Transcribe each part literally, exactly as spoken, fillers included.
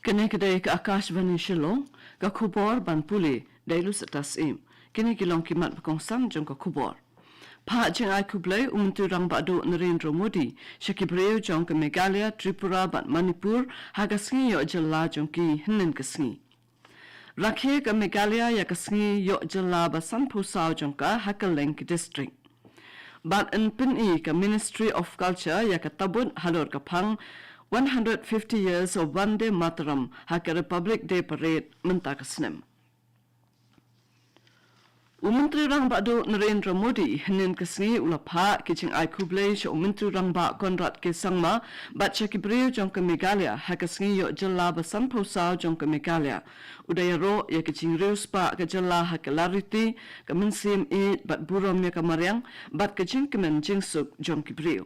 Kane ka dei ka Akashvani Shillong, ka khubor ban pule da i Lucy Tasim. Kine ki long ki mat ba kongsan jong ka khubor. Phah jingai khublei u Myntri Rangbah Duh Narendra Modi sha ki briew jong ka Meghalaya, Tripura bad Manipur ha ka sngi ïoh jylla jong ki hynnin ka sngi. Rakhe ka Meghalaya ïa ka sngi ïoh jylla ba sanphew saw jong ka ha kylleng ki district. Bad yn pyni ka Ministry of Culture ïa ka tabut halor ka phang one hundred fifty years of Vande Mataram ha ka Republic Day Parade mynta ka snem. U Myntri Rangbah Duh Narendra Modi hynnin ka sngi u la phah ki jingai khublei sha u Myntri Rangbah Conrad K Sangma bad sha ki briew jong ka Meghalaya ha ka sngi ïoh jylla ba sanphew saw jong ka Meghalaya. U da ïaroh ïa ka jingriewspah ka jylla ha ka lariti, ka mynsiem ïeit bad burom ïa ka mariang bad ka jingkmen jingsuk jong ki briew.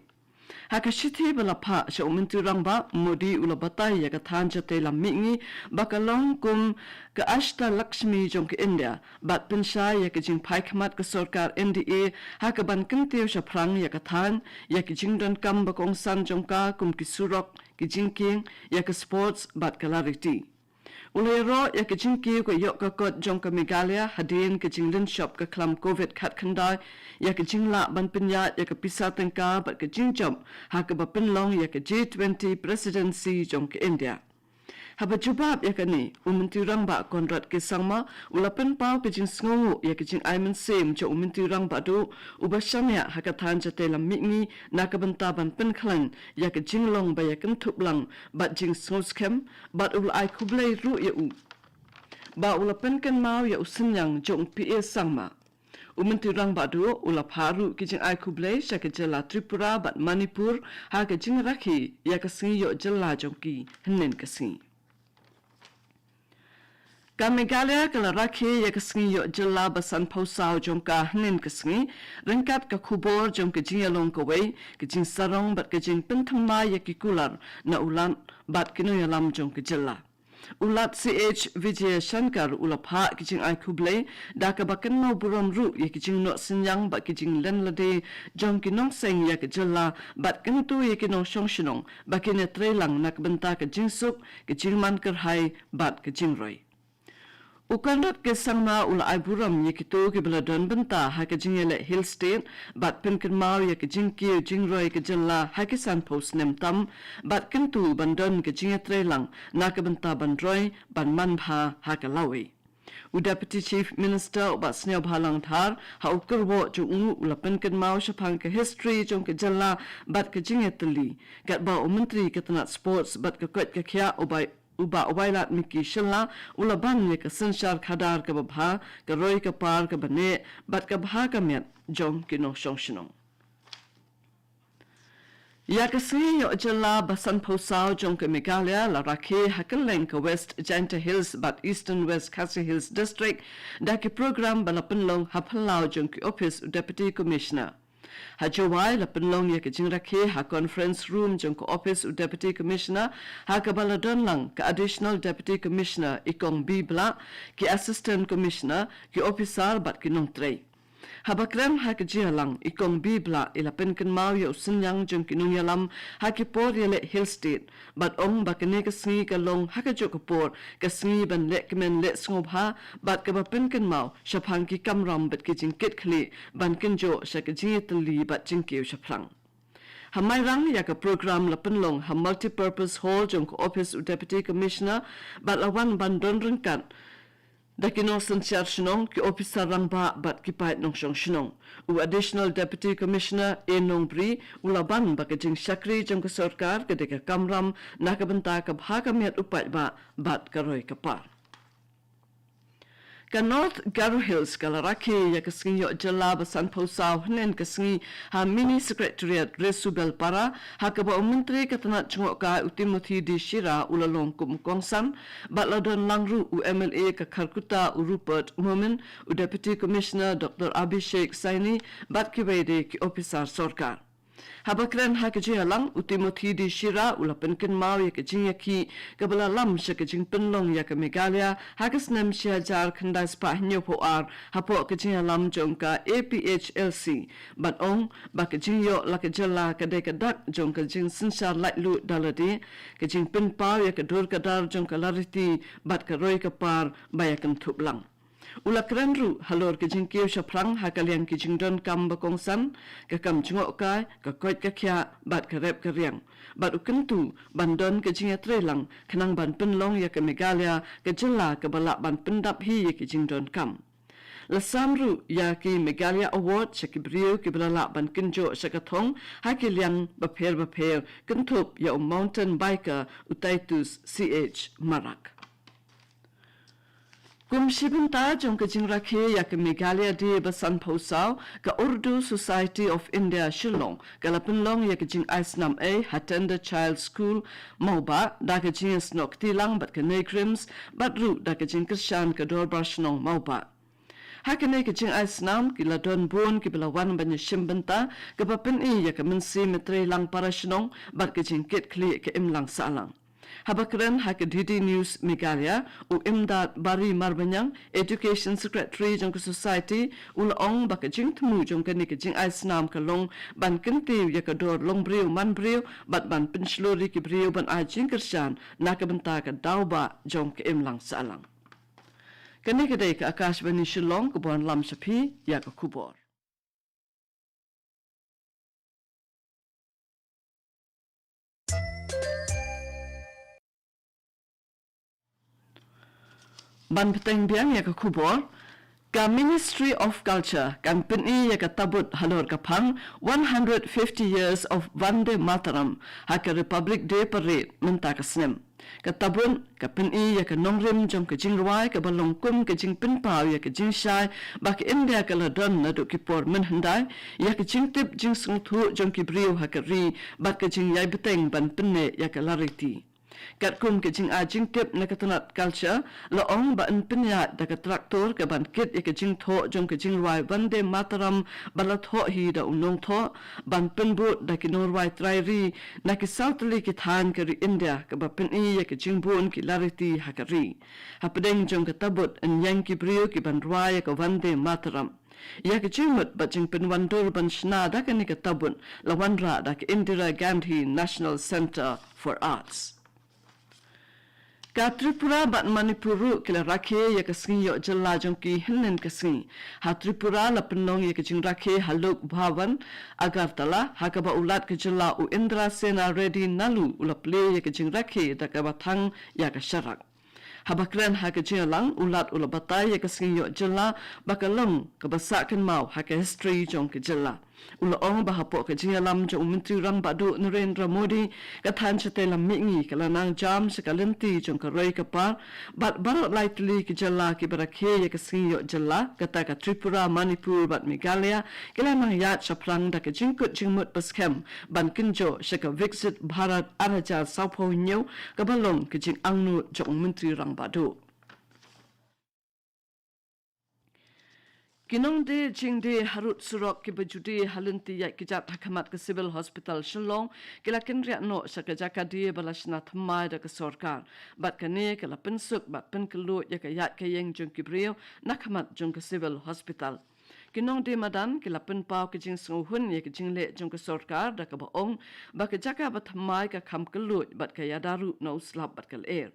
Ha ka shithi ba la phah sha u Myntri Rangbah, Modi u la batai ïa ka thaiñ jatei lam mihngi ba ka long kum ka Ashta Lakshmi jong ka India bad pynshai ïa ka jingphai khmat ka sorkar N D A ha kaban kyntiew shaphrang ïa ka thaiñ, ïa ki jingdonkam ba kongsan jong ka kum ki surok, ki jingkieng, ïa ka sports bad ka lariti. U la ïaroh ïa ka jingkiew ka ïoh ka kot jong ka Meghalaya hadien ka jinglynshop ka khlam covid khatkhyndai, ïa ka jinglah ban pynïaid ïa ka pisa tyngka bad ka jingjop ha kaba pynlong ïa ka G twenty presidency jong ka India. Haba jubab ïa kane, u Myntri Rangbah Conrad K Sangma u la pynpaw ka jingsngewnguh ïa ka jingai mynsiem jong u Myntri Rangbah Duh uba shaniah ha ka thaiñ jatei lam mihngi na ka bynta ban pynkhlaiñ ïa ka jinglong ba ïakynthup lang bad jingsngewskhem, bad u la ai khublei ruh ïa u ba u la pynkynmaw ïa u synñiang jong u P A Sangma. U Myntri Rangbah Duh u la phah ruh ki jingai khublei sha ka jylla Tripura bad Manipur ha ka jingrakhe ïa ka sngi ïoh jylla jong ki hynnin ka sngi. Ka Meghalaya ka la rakhe ïa ka sngi ïoh jylla ba sanphew saw jong ka hynnin ka sngi, ryngkat ka khubor jong ka jingïalong kawei, ka jingsarong bad ka jingpynthymmai ïa ki kular na u Lat bad ki nongïalam jong ka jylla. U Lat C H Vijayashankar u la phah ki jingai khublei da kaba kynmaw burom ruh ïa ki jingnoh synñiang bad ki jinglen lade jong ki nongseng ïa ka jylla bad kyntu ïa ki nongshong shnong ba kin ïatreilang na ka bynta ka jingsuk, ka jingman kyrhai bad ka jingroi. U Conrad K Sangma u la ai burom ïa kito kiba la don bynta ha ka jingïaleh Hill State bad pynkynmaw ïa ka jingkiew jingroi ka jylla ha ki sanphew snem tam bad kyntu ban don ka jingïatreilang na ka bynta ban roi ban manbha ha ka lawei. U Deputy Chief Minister u Bah Sniawbhalang Dhar ha u kyrwoh jong u u la pynkynmaw shaphang ka history jong ka jylla bad ka jingïatylli, katba u Myntri ka tnat Sports bad ka koit ka khiah u Bah u Bah Wailadmiki Shylla u la ban ïa ka synshar khadar kaba bha, ka roi ka par kaba neh bad ka bha ka miat jong ki nongshong shnong. Ïa ka sngi ïoh jylla ba sanphew saw jong ka Meghalaya la rakhe ha kylleng ka West Jaintia Hills bad Eastern West Khasi Hills District da ki program ba la pynlong ha phyllaw jong ki ophis u Deputy Commissioner. Ha Jowai la pynlong ïa ka jingrakhe ha conference room jong ka ophis u Deputy Commissioner, ha kaba la don lang ka Additional Deputy Commissioner i Kong B Blah, ki Assistant Commissioner, ki ophisar bad ki nongtrei. Haba kren ha ka jingïalang i Kong B Blah i la pynkynmaw ïa u synñiang jong ki nongïalam ha ki por ïaleh Hill State, bad ong ba kane ka sngi ka long ha kajuh ka por ka sngi ban leh kmen leh sngewbha bad kaba pynkynmaw shaphang ki kamram bad ki jingkitkhlieh ban kynjoh sha ka jingïatylli bad jingkiew shaphrang. Ha Mairang ïa ka program la pynlong ha Multipurpose Hall jong ka ophis u Deputy Commissioner bad la wan ban don ryngkat da ki nongsynshar shnong, ki ophisar rangbah bad ki paid nongshong shnong. U Additional Deputy Commissioner A Nongbri u la ban ba ka jingshakri jong ka sorkar ka dei ka kamram na ka bynta ka bha ka miat u paidbah bad ka roi ka par. Ka North Garo Hills ka la rakhe ïa ka sngi ïoh jylla ba sanphew saw hynnin ka sngi ha Mini Secretariat Resubelpara, ha kaba u Myntri ka tnat jngohkai u Timothy D Shira u la long kum u kongsan, bad la don lang ruh u M L A ka Kharkutta u Rupert Momin, u Deputy Commissioner Doctor Abhishek Saini, bad kiwei de ki ophisar sorkar. Haba kren ha ka jingïalang, u Timothy D Shira u la pynkynmaw ïa ka jingïakhih kaba la lam sha ka jingpynlong ïa ka Meghalaya ha ka snem shi hajar khyndai spah hynñiewphew ar hapoh ka jingïalam jong ka A P H L C, bad ong ba ka jingïoh la ka jylla ka dei ka dak jong ka jingsynshar laitluid da lade, ka jingpynpaw ïa ka dur ka dar jong ka lariti bad ka roi ka par ba ïakynthup lang. U la kren ruh halor ka jingkiew shaphrang ha ka liang ki jingdonkam ba kongsan, ka kam jngohkai, ka koit ka khiah bad ka rep ka riang, bad u kyntu ban don ka jingïatreilang khnang ban pynlong ïa ka Meghalaya ka jylla kaba lah ban pyndap hi ïa ki jingdonkam. La sam ruh ïa ki Meghalaya Award sha ki briew kiba la lah ban kynjoh sha ka thong ha ki liang bapher bapher, kynthup ïa u mountain biker u Titus C H Marak. Kum shi bynta jong ka jingrakhe ïa ka Meghalaya Day ba sanphew saw, ka Urdu Society of India Shillong ka la pynlong ïa ka jingai snam ei ha Tender Child School Mawbah da ka jingïasnoh kti lang bad ka NEIGRIHMS bad ruh da ka jingkyrshan ka Dorbar Shnong Mawbah. Ha kane ka jingai snam ki la don bun kiba la wan ban ïashim bynta, kaba pyni ïa ka mynsiem ïatreilang para shnong bad ka jingkitkhlieh ka imlang sahlang. Haba kren ha ka D D News Meghalaya, u Imdad Bari Marbaniang, Education Secretary jong ka Society, u la ong ba ka jingthmu jong kane ka jingai snam ka long ban kyntiew ïa ka dor longbriew manbriew bad ban pynshlur ïa ki briew ban ai jingkyrshan na ka bynta ka daw bah jong ka imlang sahlang. Kane ka dei ka Akashvani Shillong kaba wanlam sha phi ïa ka khubor. Ban bteng biang ïa ka khubor, ka Ministry of Culture kan pyni ïa ka tabut halor ka phang one hundred fifty years of Vande Mataram ha ka Republic Day Parade mynta ka snem. Ka tabut ka pyni ïa ka nongrim jong ka jingrwai kaba long kum ka jingpynpaw ïa ka jingshai ba ka India ka la don naduh ki por mynhyndai, ïa ka jingtip jingsngewthuh jong ki briew ha ka ri bad ka jingïai bteng ban pynneh ïa ka lariti. Katkum ka jingai jingtip na ka tnat culture, la ong ba yn pynïaid da ka tractor kaban kit ïa ka jingthoh jong ka jingrwai Vande Mataram ba la thoh hi da u nongthoh, ban pynbud da ki nongrwai trai ri na ki saw tylli ki thaiñ ka ri India, kaba pyni ïa ka jingbun ki lariti ha ka ri. Hapdeng jong ka tabut yn ïeng ki briew kiban rwai ïa ka Vande Mataram. Ïa ka jingmut bad jingpynwandur ban shna da kane ka tabut la wanrah da ka Indira Gandhi National Centre for Arts. Ka Tripura bad Manipur ruh ki la rakhe ïa ka sngi ïoh jylla jong ki hynnin ka sngi. Ha Tripura la pynlong ïa ka jingrakhe ha Lok Bhavan, Agartala, ha kaba u Lat ka jylla u Indra Sena Reddy Nallu u la plie ïa ka jingrakhe da kaba thang ïa ka sharak. Haba kren ha ka jingïalang, u Lat u la batai ïa ka sngi ïoh jylla ba ka long kaba sah kynmaw ha ka history jong ka jylla. U la ong ba hapoh ka jingïalam jong u Myntri Rangbah Duh Narendra Modi, ka thaiñ shatei lam mihngi ka la nang jam sha ka lynti jong ka roi ka par, bad baroh lai tylli ki jylla kiba rakhe ïa ka sngi ïoh jylla, kata ka Tripura, Manipur bad Meghalaya, ki la nang ïaid shaphrang da ka jingkut jingmut ba skhem ban kynjoh sha ka Viksit Bharat ar hajar sawphew hynñiew, kaba long ka jingangnud jong u Myntri Rangbah Duh. Ki nongdie jingdie harud surok kiba ju die ha lynti ïaid kjat ha khmat ka Civil Hospital Shillong, ki la kynriah noh sha ka jaka die ba la shna thymmai da ka sorkar. Bad kane ka la pynsuk bad pynkylluid ïa ka ïaid ka ïeng jong ki briew na khmat jong ka Civil Hospital. Ki nongdie madan ki la pynpaw ka jingsngewhun ïa ka jingleh jong ka sorkar da kaba ong ba ka jaka ba thymmai ka kham kylluid bad ka ïada ruh na u slap bad ka lyer.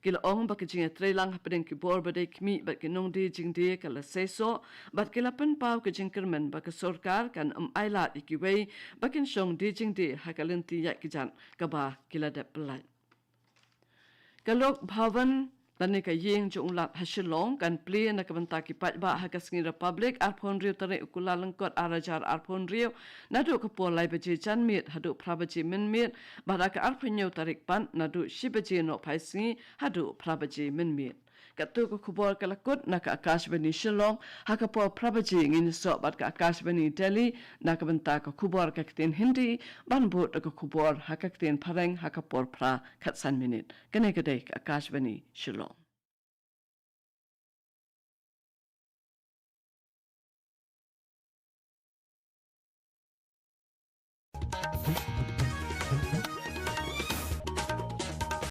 Ki la ong ba ka jingïatreilang hapdeng ki bor ba dei khmih bad ki nongdie jingdie ka la seisoh, bad ki la pynpaw ka jingkyrmen ba ka sorkar kan ym ailad ïa kiwei ba kin shong die jingdie ha ka lynti ïaid kjat kaba ki la dep pyllait. Ka Lok Bhavan lane ka ïing jong u Lat ha Shillong kan plie na ka bynta ki paidbah ha ka sngi Republic arphew hynriew tarik u Kyllalyngkot ar hajar arphew hynriew, naduh ka por lai baje janmiet haduh phra baje mynmiet, bad ha ka arphew hynñiew tarik pat naduh shi baje nohphai sngi haduh phra baje mynmiet. Katto ka khubor ka la kut na ka Akashvani Shillong, ha ka por phra baje ngin ïasoh bad ka Akashvani Delhi na ka bynta ka khubor ka ktien Hindi, ban bud da ka khubor ha ka ktien Phareng ha ka por phra khatsan minit. Kane ka dei ka Akashvani Shillong.